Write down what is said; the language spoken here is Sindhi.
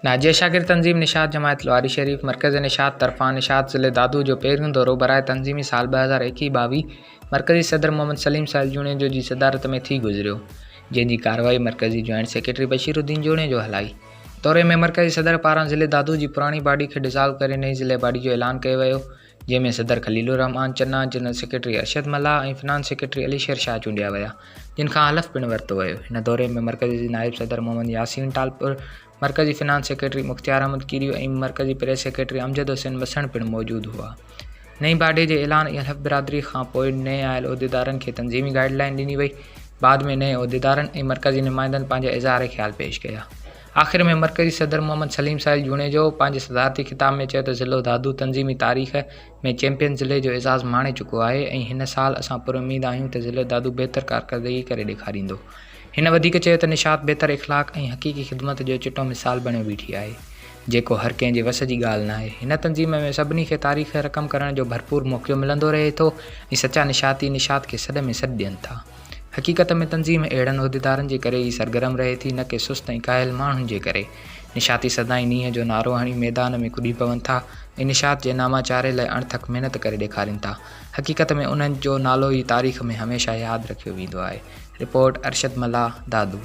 ناجيه شاگرد تنظيم نشاط جماعت لواري شريف مرڪز نشاط طرفان نشاط ضلعي دادو جو پهريون دورو برائي تنظيمي سال 2021 22 مرڪزي صدر محمد سليم سائل جوڻيجو جي صدارت ۾ ٿي گذريو جنهن جي ڪارروائي مرڪزي جوائنٽ سيڪريٽري بشير الدين جوڻيجو هلائي. دوري ۾ مرڪزي صدر پاران ضلعي دادو جي پراڻي باڊي کي ڊزالو ڪري نئين ضلعي باڊي جو اعلان ڪيو ويو جنهن ۾ صدر Khalil ur Rehman Channa, general secretary Arshad Mallah ۽ finance secretary Ali Sher Shah چونڊيا ويا، جن کان حلف پڻ ورتو ويو. هن دوري ۾ مرڪزي نائب صدر محمد ياسين ٽالپر، مرڪزي فنانس سيڪريٽري مختيار احمد ڪيريو ۽ مرڪزي پريس سيڪريٽري امجد حسين وسڻ پڻ موجود هئا. نئين باڊي جي اعلان ۽ حلف برادري کان پوء نئين آيل عهديدارن کي تنظيمي گائيڊ لائين ڏني وئي. بعد ۾ نئين عهديدارن ۽ مرڪزي نمائندن پنهنجا اظهار خيال پيش ڪيا. آخر ۾ مرڪزي صدر محمد سليم ساحل جوڻيجو پنهنجي صدارتي خطاب ۾ چيو ته ضلعو دادو تنظيمي تاريخ ۾ چيمپيئن ضلعي جو اعزاز ماڻي چڪو آهي ۽ هن سال اسان پراميد آهيون ته ضلعو دادو بهتر ڪارڪردگي ڪري ڏيکاريندو. هن وڌيڪ چيو ته نشاط بهتر اخلاق ۽ حقيقي خدمت جو چٽو مثال بڻيو بيٺي آهي جيڪو هر ڪنهن جي وس جي ڳالهه ناهي. هن تنظيم ۾ سڀني کي تاريخ رقم ڪرڻ جو ڀرپور موقعو ملندو رهي ٿو ۽ سچا نشاطي نشاط کي سڏ ۾ سڏ ڏين ٿا. حقيقت ۾ تنظيم اهڙن عهديدارن جي ڪري ئي سرگرم رهي ٿي نه ڪي سست ۽ ڪاهل ماڻهن جي ڪري. نشاطي سدائين نينهن جو نعرو هڻي ميدان ۾ ڪڏي پون ٿا ۽ نشاط جي ناماچاري لاء اڻٿڪ محنت ڪري ڏيکارين ٿا. حقيقت ۾ انهن جو نالو ئي تاريخ ۾ هميشه ياد رکيو ويندو آهي. رپورٽ، ارشد ملاح، دادو.